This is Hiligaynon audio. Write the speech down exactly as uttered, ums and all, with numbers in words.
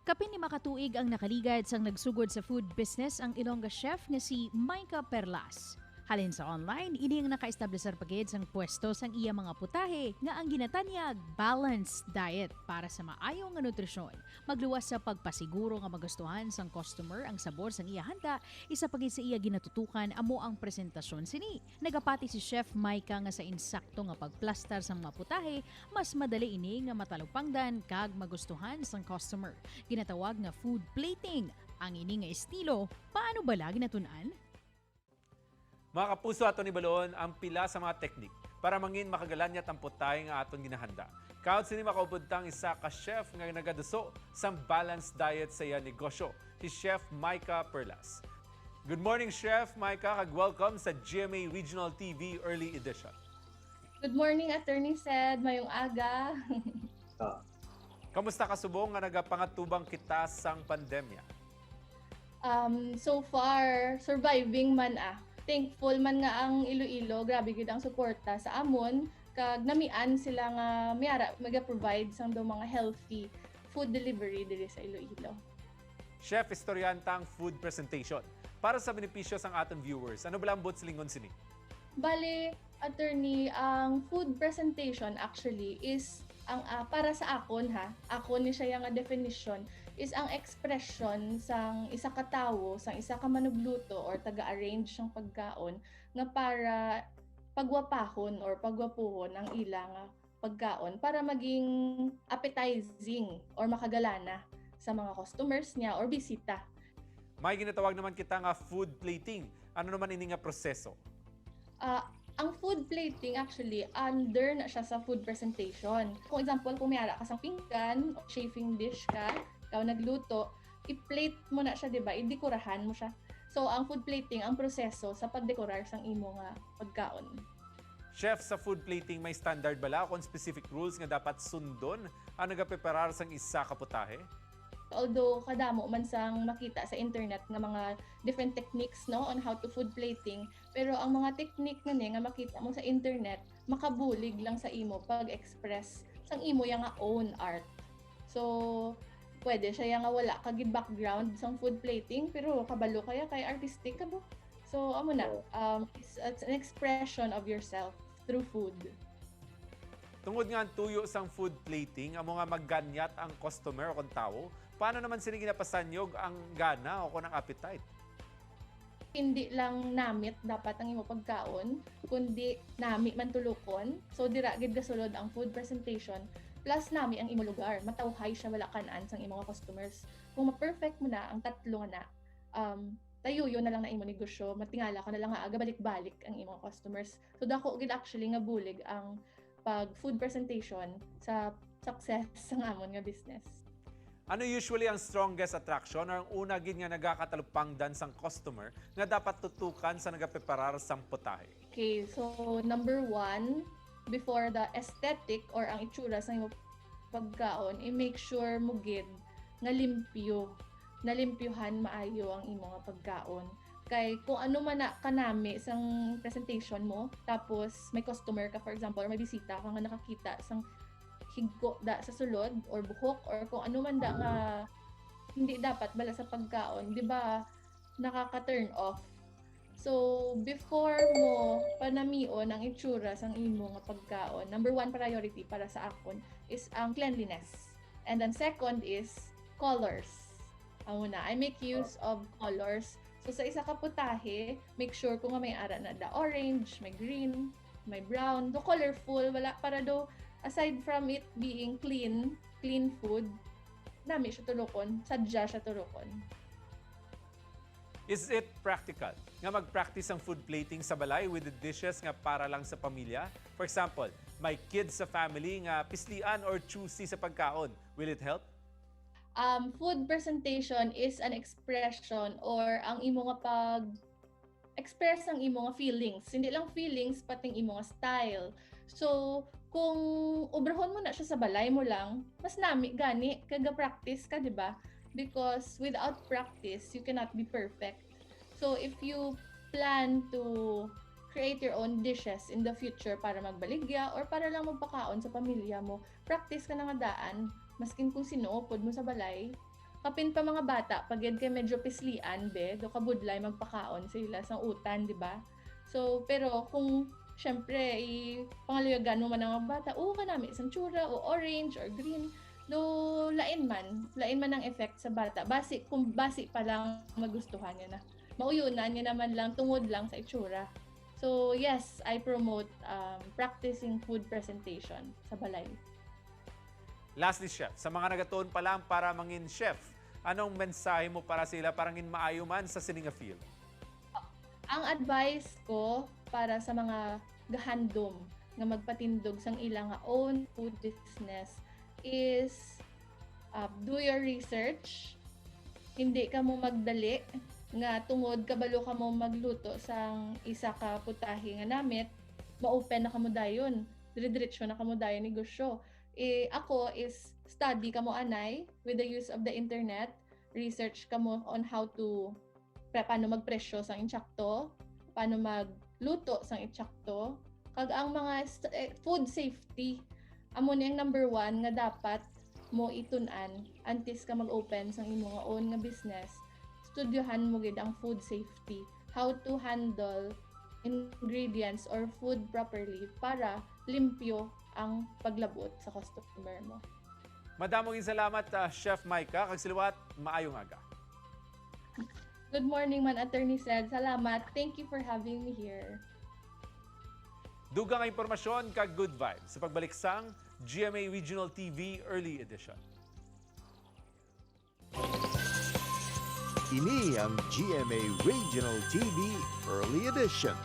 Kapin lima ka tuig ang nakaligad sang nagsugod sa food business ang Ilongga chef nga si Micah Perlas. Halin sa online, ini ang nakaestablisar pa gid sang pwesto sang iya mga putahe nga ang ginatanyag balanced diet para sa maayo nga nutrisyon. Magluwas sa pagpasiguro nga magustuhan sang customer ang sabor sang iya handa, isa pa gid sa iya ginatutukan amo ang presentasyon sini. Nagapati si Chef Micah nga sa insakto nga pagplastar sang mga putahe, mas madali ini nga matalupangdan kag magustuhan sang customer. Ginatawag nga food plating ang ini nga estilo. Paano bala ginatun-an? Mga kapuso, aton ibalon ang pila sa mga teknik para mangin makagalanyat ang putahe nga aton ginahanda. Kaot sini makaupod tang isa ka chef nga nagaduso sang balanced diet sa iya negosyo, si Chef Micah Perlas. Good morning, Chef Micah, kag welcome sa G M A Regional T V Early Edition. Good morning, Attorney Sed. Mayong aga. Kamusta ka subong nga nagapangatubang kita sang pandemya? Um, so far, surviving man ah. Thankful man nga ang Iloilo, grabe gid ang suporta sa amon, kag namian sila nga may ara maga-provide sang daw mga healthy food delivery diri sa Iloilo. Chef, istoryahan ta ang food presentation para sa benepisyo sang aton viewers. Ano bala ang buot silingon sini? Bale, attorney, ang food presentation actually is ang ah, para sa akon ha, akon ni siya nga definition is ang expression sang isa ka tawo, sang isa ka manugluto or taga-arrange sang pagkaon nga para pagwapahon or pagwapuhon ang ila nga pagkaon para maging appetizing or makagalana sa mga customers niya or bisita. May ginatawag naman kita nga food plating. Ano naman ini nga proseso? Ah, ang food plating actually under na siya sa food presentation. Kung example, kung may ara ka sang pinggan o chafing dish ka, ikaw nagluto, i-plate mo na siya, di ba? Idekurahan mo siya. So, ang food plating, ang proseso sa pagdekorar sang imo nga pagkaon. Chef, sa food plating may standard bala o kon specific rules nga dapat sundon ang nagapreparar sang isa ka putahe? Although kadamo man sang makita sa internet nga mga different techniques, no, on how to food plating, pero ang mga technique nga ni nga makita mo sa internet makabulig lang sa imo pag-express sang imo ya nga own art. So pwede siya ya nga wala ka gid background sang food plating pero kabalo ka ya kay artistic ka ba. So amo na, um, it's, it's an expression of yourself through food. Tungod nga ang tuyo sang food plating amo nga maganyat ang customer o kon tawo, paano naman sini ginapasanyog ang gana o kon ang appetite? Hindi lang namit dapat ang imo pagkaon, kundi nami man tulukon. So dira gid gasulod ang food presentation plus nami ang imo lugar. Matawhay siya wala kan-an sang imo nga customers. Kung ma-perfect mo na ang tatlo nga na, um, tayuyo na lang na imo negosyo, matingala ka na lang nga gabalik-balik ang imo customers. So dako gid actually nga bulig ang pag food presentation sa success sang amon nga business. Ano usually ang strongest attraction or ang una gid nga nagakatalupangdan sang customer nga dapat tutukan sa nagapreparar sang putahe? Okay, so number one, before the aesthetic or ang itsura sa imo pagkaon, i-make sure mo gid nga limpyo, nalimpyuhan maayo ang imo nga pagkaon. Kay kung ano man na kanami sang presentation mo, tapos may customer ka, for example, or may bisita ka nga nakakita sang higko da sa sulod or buhok or kung ano man da nga hindi dapat bala sa pagkaon, di ba, nakaka-turn off. So, before mo panamion ang itsura sang imo nga pagkaon, number one priority para sa akon is ang cleanliness. And then second is colors. Amo na, I make use of colors. So sa isa ka putahe, make sure ko nga may ara na da orange, may green, may brown, do colorful, wala para do, aside from it being clean, clean food, nami siya tulukon, sadya siya tulukon. Is it practical nga mag-practice ang food plating sa balay with the dishes nga para lang sa pamilya? For example, may kids sa family nga pislian or choosy sa pagkaon. Will it help? Um, food presentation is an expression or ang imo nga pag express ang imo nga feelings. Hindi lang feelings, pati ang imo nga style. So, kung obrahon mo na siya sa balay mo lang, mas nami gani kag ga-practice ka, di ba? Because without practice, you cannot be perfect. So, if you plan to create your own dishes in the future para magbaligya or para lang magpakaon sa pamilya mo, practice ka na nga daan. Maskin kung sinuo pod mo sa balay, Kapin pa mga bata, pag kay medyo pislian, be, do kabudlay magpakaon sa ila sang utan, di ba? So, pero kung, syempre, i-, pangaluyagan mo man ang mga bata, "Oo, kanami sang tsura, o orange, or green." Do, lain man, lain man ang effect sa bata. Basi, kung basi pa lang magustuhan niya na. Mauyunan niya naman lang, tungod lang sa itsura. So, yes, I promote, um, practicing food presentation sa balay. Lastly, chef, sa mga nagatuon pa lang para mangin chef, anong mensahe mo para sa ila para ngin maayo man sa sini nga field? Ang advice ko para sa mga gahandom nga magpatindog sang ila nga own food business is, uh, do your research. Hindi kamo magdali nga tungod kabalo kamo magluto sang isa ka putahe nga namit, ma-open na kamo dayon. Dire-diretso na kamo dayon negosyo. Eh, ako is study kamo anay with the use of the internet. Research kamo on how to, pa-, paano magpresyo sang insakto, paano magluto sang insakto, kag ang mga st-, eh, food safety. Amo ni ang number one nga dapat mo itun-an antes ka mag-open sang imo nga own nga business. Studyohan mo gid ang food safety, how to handle ingredients or food properly para limpyo ang paglabot sa customer mo. Madamo gid salamat, ah, Chef Micah, kag sa liwat, maayong aga. Good morning man, Attorney Sed. Salamat. Thank you for having me here. Dugang nga impormasyon kag good vibes sa pagbalik sang G M A Regional T V Early Edition. Ini ang G M A Regional T V Early Edition.